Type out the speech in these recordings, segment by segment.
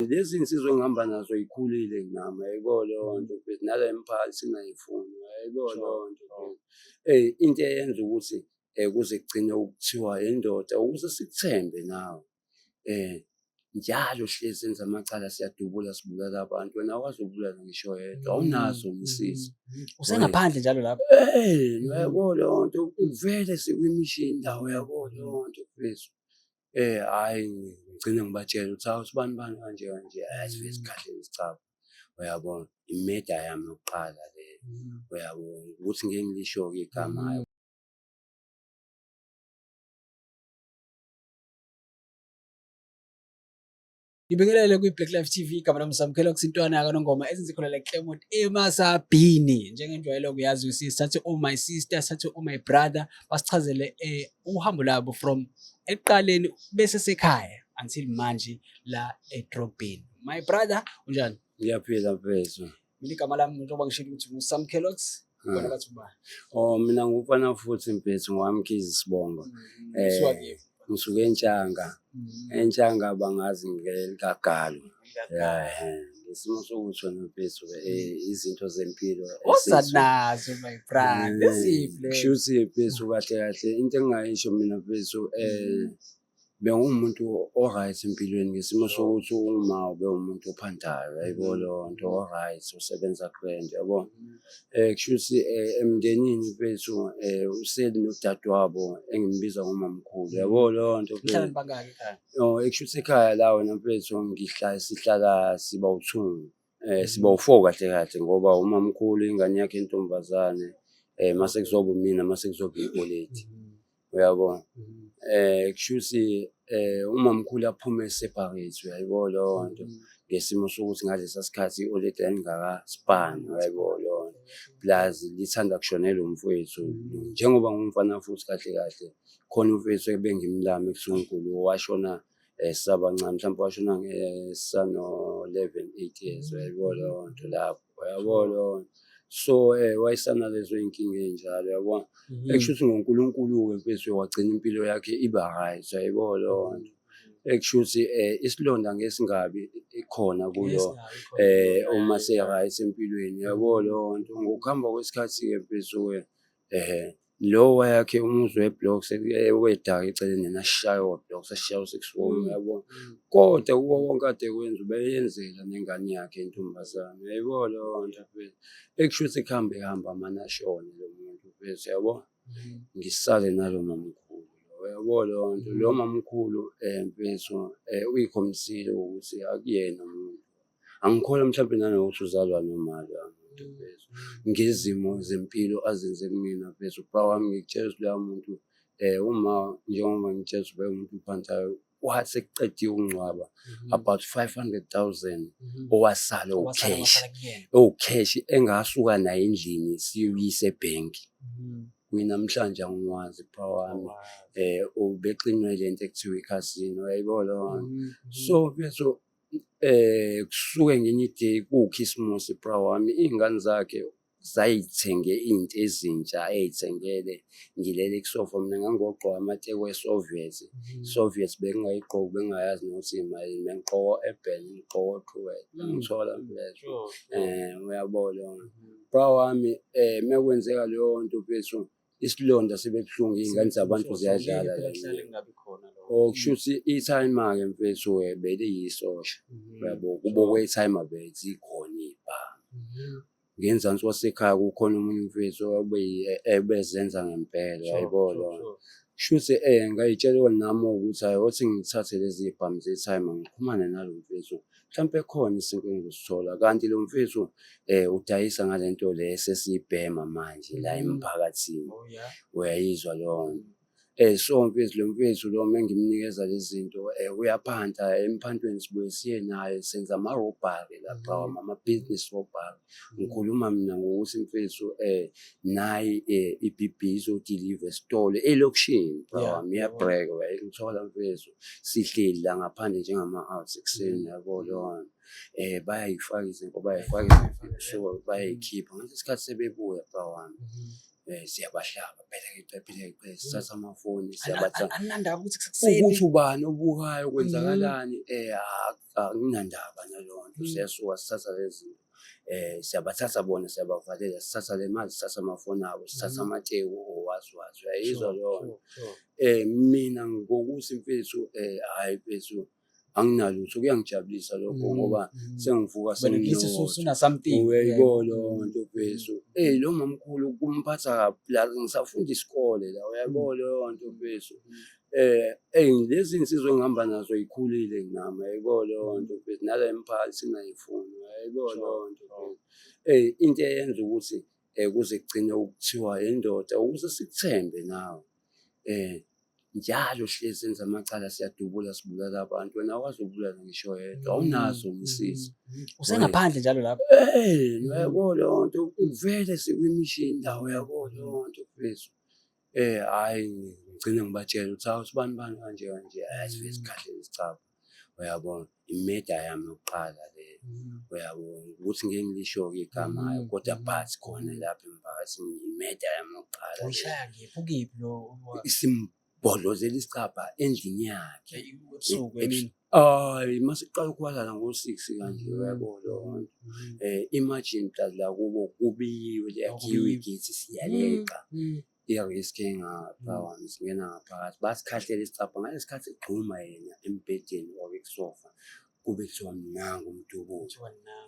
Lezi nsizwa engihamba nazo yikhulile nami, yayibona leyo nto mfethu, nale mphakathi singayifuni, yayibona leyo nto mfethu. Into eyenza ukuthi kuze kugcine kuthiwa indoda ukuze sikuthembe nawe. Njalo hlezi senza amacala siyadubula sibulala abantu, wena awukwazi ukubulala ngisho oyedwa, awunazo nesizi. Usengaphandle njalo lapho. Uyabo leyo nto, vele sikwimishini la, uyabo leyo nto mfethu. Hhayi ngigcine ngibatshela ukuthi hawu sibani bani kanje kanje, hhayi sifike sikhahlele isicabha. Uyabona, imeda yami yokuqala leyo, uyabona ukuthi ngeke ngilisho-ke igama hhayi. Ngibingelele kwi-Black Life TV, igama lami Samukelo Kusintwana kaNongoma ezinze khona la Claremont eMasabhini. Njengenjwayelo kuyazi ukuthi sithathe oh my sister, sithathe oh my brother, basichazele uhambo labo from ekuqaleni bese sekhaya until manje la edrobheni. My brother, unjani? Ngiyaphila mfethu. Mina igama lami njengoba ngishilo ukuthi nguSamkelox, bona bathi ubani? Oh mina ngufana futhi mfethu ngowamkhize isibongo. Usuka kephi? Ngisuke eNtshanga. Entshanga bangazi ngelikagalo. Ngesimo sokuthi wena mfethu izinto zempilo Oza nazo my brother. Iziphi lezo? Kushuthi mfethu kahle kahle into engingayisho mina mfethu bengumuntu o-right empilweni ngesimo sokuthi uma ube umuntu ophantayo, yayibo leyo nto, o-right osebenza grand yabo. Kushuthi emndenini mfethu useli nodadewabo engimbiza ngomamkhulu, yabo leyo nto. Nihlala nibangaki ekhaya? Oh, kushuthi ekhaya la wena mfethu sihlala siba u-two, siba u-four kahle kahle ngoba umamkhulu ingane yakhe intombazane, mase kuzoba imina, mase kuzoba i-oledi, uyabo. Kushuthi umamkhulu aphume separate, uyayibona leyo nto, ngesimo sokuthi ngalesa sikhathi i-oledi lalingakaspani, uyayibona leyo nto. Plus lithanda kushonela umfowethu, njengoba ngumfana futhi kahle kahle, khona umfowethu ebengimlama ekuthiwa uNkulu washona sisabancane, mhlawumbe washona sisano-11, 8 years, uyayibona leyo nto lapho, uyayibona leyo nto. So wayesanalezo y'nkinga ey'njalo, uyabona. Ekusho ukuthi ngoNkulunkulu-ke mfethu wagcina impilo yakhe iba right, uyayibona leyo nto. Ekusho ukuthi isilonda ngeke singabi khona kulo uma se-right empilweni, uyabo leyo nto. Ngokuhamba kwesikhathi-ke mfethu-ke lo wayakhe umuzi we-blocks wedaka eceleni yena ashaye o-blocks ashaye o-six form, uyabo. Kodwa kuko konke ade kwenza ubeyenzela nengane yakhe intombazane, uyayibona leyo nto mfethu. Ekusho ukuthi kuhambe kuhambe amane ashone lo muntu mfethu, uyabo. Ngisale nalo mamkhulu, uyabo leyo nto. Lo mamkhulu mfethu uyikhombisile ukuthi akuyena umuntu. Angikholwa mhlawumbe nanokuthi uzalwa noma loya muntu mfethu. Ngezimo zempilo azenze kumina mfethu, bra wami ngikutshela ukuthi loya muntu uma njengoba ngikutshela ukuthi ubewumuntu ophantayo, kwathi sekuqediwe ukungcwaba about 500,000 owasala owukheshi, owukheshi engasuka naye endlini siyuyise ebhenki. Kuyinamhlanje angiwazi bra wami, ubexinwe le nto ekuthiwa ikhasino, uyayibona leyo nto. So mfethu kusuke ngenye i-day kuwukhisimusi bra wami, iy'ngane zakhe zayithenge iy'nto ezintsha ey'thengele, ngilele kusofa mina ngangiyogqoka amateki we-Soviet. Soviet bengingayigqoki, bengingayazi nokuthi imalini, bengigqoka o-Urban, ngigqoka o-Truworths, uyangithola mfethu. Uyabo leyo nto. Bra wami mekwenzeka leyo nto mfethu, isilonda sibe buhlungu, iy'ngane zabantu ziyadlala la. Oh, kusho ukuthi i-timer-ke mfethu beliyisosha, uyabo, kubo kwe-timer bezikhona iy'bhamu. Ngenzansi wasekhaya kukhona omunye umfethu ebezenza ngempela, uyayibona leyo nto. Kushuthi ngayitshela nami ukuthi hhayi othi ngithathe lezi y'bhamu ze-timer ngixhumane nalo mfethu, mhlampe khona isinto engizosithola. Kanti lo mfethu udayisa ngale nto le esesiyibhema manje la emphakathini, uyayizwa leyo nto. So mfethu lo mfethu lo mengimnikeza lezi zinto uyaphanta emphantweni, sibuye siye naye senza ama-robbery lapha, ama-business robbery. Ngikhuluma mina ngokuthi mfethu nayi i-B_B izodiliva esitolo elokishini bra wami, iyabhreka uyayithola mfethu. Sihleli la ngaphandle njengama-out ekuseni, yabo leyo nto. Bayayifaka izinto, bayayifaka izinto, so bayayikhipha ngalesi sikhathi sebebuya bra wami. Siyabahlaba bhelekeqe bhelekeqe, sithatha amafoni siyabathatha. Aninandaba ukuthi kusekuseni. Ukuthi ubani obukayo kwenzakalani, akunandaba naleyo nto. Siyasuka sithatha lezi zinto, siyabathatha bona siyabavalela, sithatha le mali, sithatha amafoni abo, sithatha amateku owazi wazi, uyayizwa leyo nto. Mina ngokuthi mfethu, hhayi mfethu, anginalutho, kuyangijabulisa lokho ngoba sengivuka Wena at least senginotho. usuna something. Uyayibona leyo nto mfethu. Eyi, lo mamkhulu kumphatha kabi la, ngisafunda isikole la, uyayibona leyo nto mfethu. Eyi, lezi nsizwa engihamba nazo yikhulile nami, uyayibona leyo nto mfethu, nale mphakathi singayifuni, uyayibona leyo nto mfethu. Eyi, into eyenza ukuthi kuze kugcine ukuthiwa indoda ukuze sikuthembe nawe. Njalo hlezi senza amacala, siyadubula, sibulala abantu, wena awazi ukubulala ngisho yedwa, awunazo nesisi. Usengaphandle njalo lapho. Uyayibona leyo nto, vele sikwimishini la, uyayibona leyo nto mfethu. Hhayi, ngigcine ngibatshela ukuthi hawu sibani bani kanje kanje, hhayi sifike sikhahlele isicabha, uyabona. I-murder yami yokuqala leyo, uyabona. Ukuthi ngeke ngilisho-ke igama kodwa but khona lapha emphakathini i-murder yami yokuqala leyo. Uyishaya ngephi, ukephi lo? Simbhodlozela isicabha endlini yakhe. Ebusuku emini. Hayi, mase kuqala ukuhwalala ngo-6 kanje, uyabona leyo nto. Imagine mhlazi la kubo kubiyiwe, liyakhiwa igethi, siyaleqa. I-risk engapha wami, singena ngaphakathi, basikhahlela isicabha ngalesi sikhathi egxuma yena embhedeni or ekusofa, kube kuthiwa nangu umdubulo,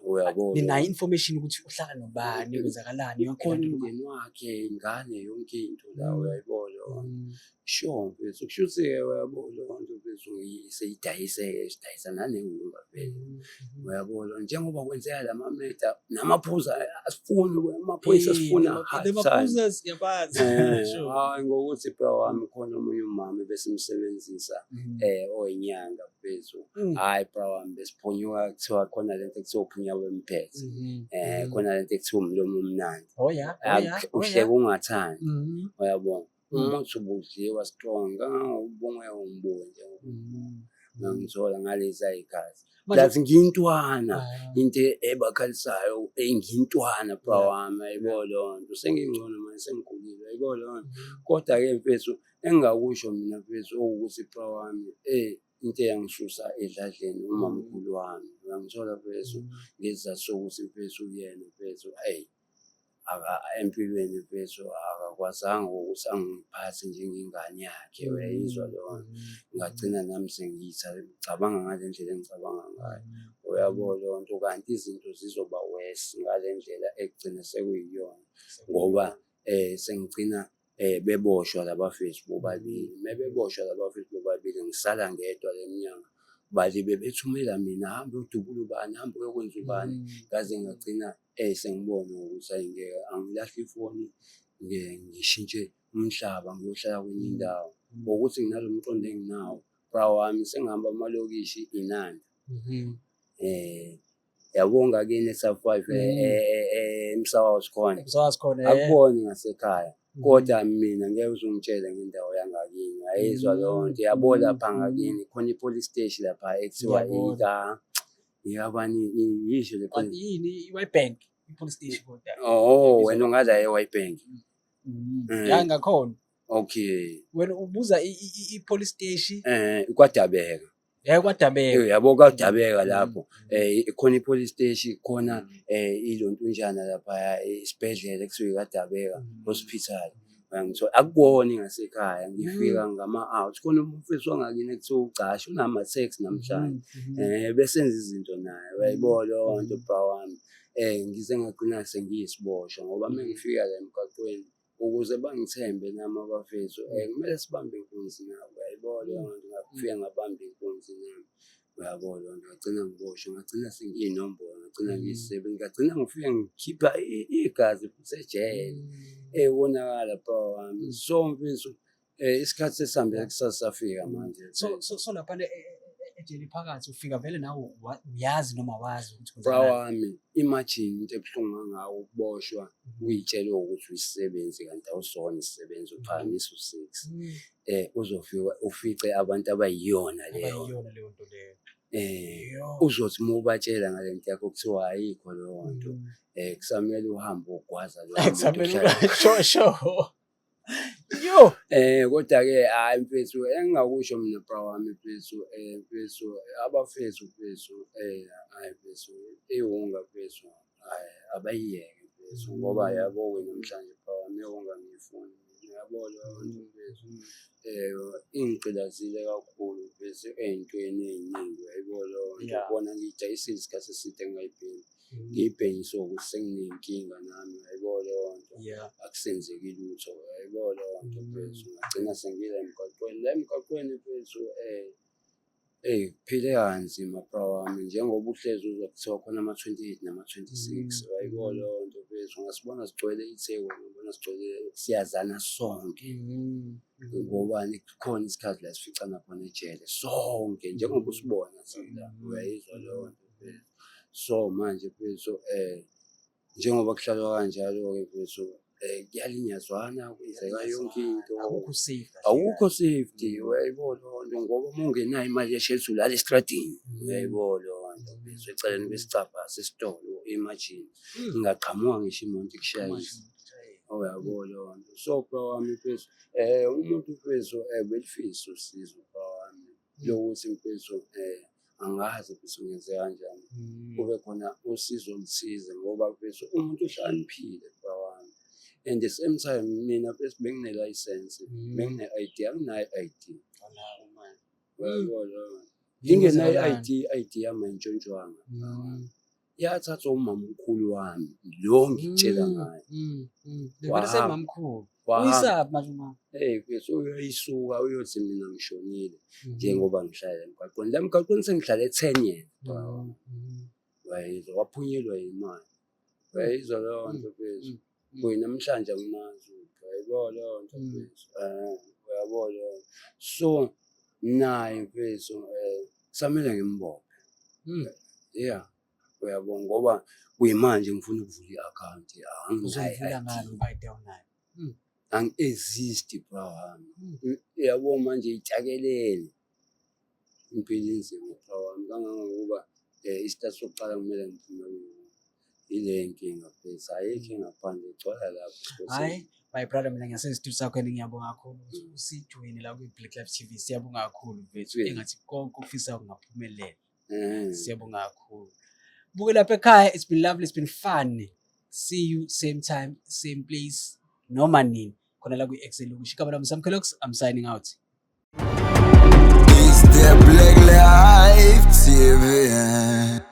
uyabona. Ninayo information ukuthi uhlala nobani, kwenzakalani yonke Khona lento. umndeni wakhe, ingane, yonke into la, uyayibona leyo nto. Sure mfethu, kusho ukuthi-ke uyabona leyo nto mfethu, seyidayise-ke, sidayisa nanewunga vele, uyabona. Njengoba kwenzeka la ma-murder namaphuza asifuni, amaphoyisa asifuna hard time. Namaphuza siyabazi. Hayi, ngokuthi bro wami khona omunye umama besimsebenzisa oyinyanga mfethu. Hhayi bro wami, besiphunyuka, kuthiwa khona lento ekuthiwa uphunya wemphethe, khona lento ekuthiwa umlomo omnandi. Oh yeah, oh yeah, oh Uhleka yeah. ungathandi, uyabona. Umuthi ubudliwa strong kangangokuba ungeke ungibuke nje, ngangithola ngalezi ayikhathi. Plus ngiyintwana, into ebakhalisayo, ngiyintwana bro wami, ayibona leyo nto. Sengingcono manje, sengikhulile, ayibona leyo nto. Kodwa-ke mfethu, engingakusho mina mfethu owukuthi bro wami, into eyangisusa edladleni umamkhulu wami, uyangithola mfethu, ngesizathu sokuthi mfethu yena mfethu, eyi, empilweni mfethu akakwazanga ukuthi angiphathe njengengane yakhe, uyayizwa leyo nto. Ngagcina nami sengicabanga ngale ndlela engicabanga ngayo, uyabo leyo nto. Kanti izinto zizoba worse ngale ndlela ekugcina sekuyiyona, ngoba sengigcina beboshwa labafethu bobabili. Mebeboshwa labafethu bobabili, ngisala ngedwa le mnyango, balibe bethumela mina, hamba uyodubula ubani, hamba uyokwenza ubani, ngaze ngagcina sengibona ukuthi hhayi ngeke, angilahle ifoni, ngishintshe umhlaba ngiyohlala kwenye indawo. Ngokuthi nginalo mqondo enginawo, bra wami, sengihamba amalokishi Inanda. Yabo ngakini e-sub 5 eMsawawa sikhona. Msawawa sikhona. Akuboni ngasekhaya. Kodwa mina ngeke uzungitshele ngendawo yangakini. Ayizwa leyo nto. Yabo lapha ngakini khona i-police station lapha ekuthiwa ika ikabani, yisho le police. Yini i-Witbank i-police station kodwa. Oh, wena ungala e-Witbank. Ya ngakhona. Okay. Wena ubuza i-police station. KwaDabeka. KwaDabeka. Yabo kwaDabeka lapho. Khona i-police station, khona ilontunjana lapha isibhedlela ekuthiwa iKwaDabeka hospital. Uyangithola, akuboni ngasekhaya, ngifika ngama-out, khona umfethu wangakini ekuthiwa uGcasha unama-taxi namhlanje. Besenza izinto naye, uyayibona leyo nto bra wami. Ngize ngagcina sengiyisiboshwa ngoba uma ngifika la emgaqweni ukuze bangithembe nami abafethu, kumele sibambe inkunzi nabo, uyayibona leyo nto. Ngafika ngabamba inkunzi nami, uyabo leyo nto, ngagcina ngiboshwa, ngagcina sengiyinombolo, ngagcina ngiyisisebenzi, ngagcina ngifike ngikhipha igazi futhi ejele. Wonakala bra wami. So mfethu, isikhathi sesihambile, kusasa safika manje. So lapha ejele phakathi ufika vele nawe uyazi noma wazi ukuthi Bra wami, imagine into ebuhlungu kangaka ukuboshwa uyitshele ukuthi uyisisebenzi kanti awusona isisebenzi, uphakamisa u-6. Uzofika ufice abantu abayiyona leyo. Abayiyona leyo nto leyo. Uzothi uma ubatshela ngale nto yakho, kuthiwa ayikho leyo nto. Kusamele uhambe ogwaza loyo muntu. Kusamele. Ohlala. Sho yo. Kodwa-ke hhayi mfethu, engingakusho mina, bra wami, mfethu, mfethu, abafethu, mfethu, hhayi mfethu, iwunga, mfethu, hhayi abayiyeke, mfethu, ngoba yabo-ke namhlanje, bra wami, iwunga ngiyifuni, yabo leyo nto, mfethu. Ingigqilazile kakhulu, mfethu, ey'ntweni ey'ningi, uyayibona leyo nto. Bona ngiyidayisile isikhathi eside ngingayibhemi, ngiyibhenyiswe ukuthi senginey'nkinga nami, uyayibona leyo nto. Akusenzeki lutho, uyayibona leyo nto, mfethu. Ngagcina sengila emgwaqweni, la emgwaqweni, mfethu, eyi kuphileka kanzima, bra wami, njengoba uhlezi uzwa kuthiwa khona ama-28 nama-26, uyayibona leyo nto, mfethu. Ungasibona sigcwele iTheku, ungabona sigcwele, siyazana sonke, ngobani, kukhona isikhathi la sificana khona ejele sonke, njengoba usibona sila, uyayizwa leyo nto, mfethu. So manje, mfethu, njengoba kuhlalwa kanjalo-ke, mfethu, kuyalinyazwana, kwenzeka yonke into. Akukho safe kahle. Awukho safety, uyayibona leyo nto, ngoba uma ungenayo imali yeshelthi ulala estradini, uyayibona leyo nto, mfethu, eceleni kwesicabha sesitolo, imagine. Ingaqhamuka ngisho imoto ikushayise, uyabo leyo nto. So bra wami, mfethu, umuntu, mfethu, belifisa usizo, bra wami, lokuthi, mfethu, angazi, mfethu, ngenze kanjani kube khona usizo oluthize, ngoba, mfethu, umuntu uhlakaniphile, bra wami, and the same time mina, mfethu, bengine-license, bengine-ID, anginayo i-ID, uyayibona leyo nto. Ngingenayo i-ID, i-ID yami ayintshontshwanga, yathathwa umamkhulu wami lo ngikutshela ngayo. Vele Wahamba. semamkhulu. Wahamba. Uyisaphi manje umama? Hey mfethu, uyayisuka uyothi mina ngishonile, njengoba ngihlala emgwaqweni, la emgwaqweni sengihlale 10 years, uyayizwa, waphunyelwa yimali, uyayizwa leyo nto, mfethu. Kuyi namhlanje angimazi uphi, uyayibona leyo nto, mfethu, uyabona leyo nto. So naye, mfethu, kusamele ngimbophe, yeah, uyabona, ngoba kuyimanje ngifuna ukuvula i-akhawunti, anginayo Uzoyivula i-ID. ngani ngoba i-ID awunayo? Angi-exist, bra wami, uyabo, manje itshakelele impilo, inzima, bra wami, kangangokuba isikhathi sokuqala kumele ngiphume kuyo ile nkinga, mfethu, ayikho engaphandle, igcwala lapho esikhosini. Hayi my brother, mina ngiyasezitudio sakho and ngiyabonga kakhulu ukuthi usijoyine la kwi-Black Life TV. Siyabonga kakhulu, mfethu. Engathi konke okufisayo kungaphumelela. Siyabonga kakhulu. Buke lapha ekhaya, it's been lovely, it's been fun. See you same time, same place, noma nini. Khona la kwi-Excel Lokishi. Igama lami Sam Kellogg's, I'm signing out. It's the Black Life TV.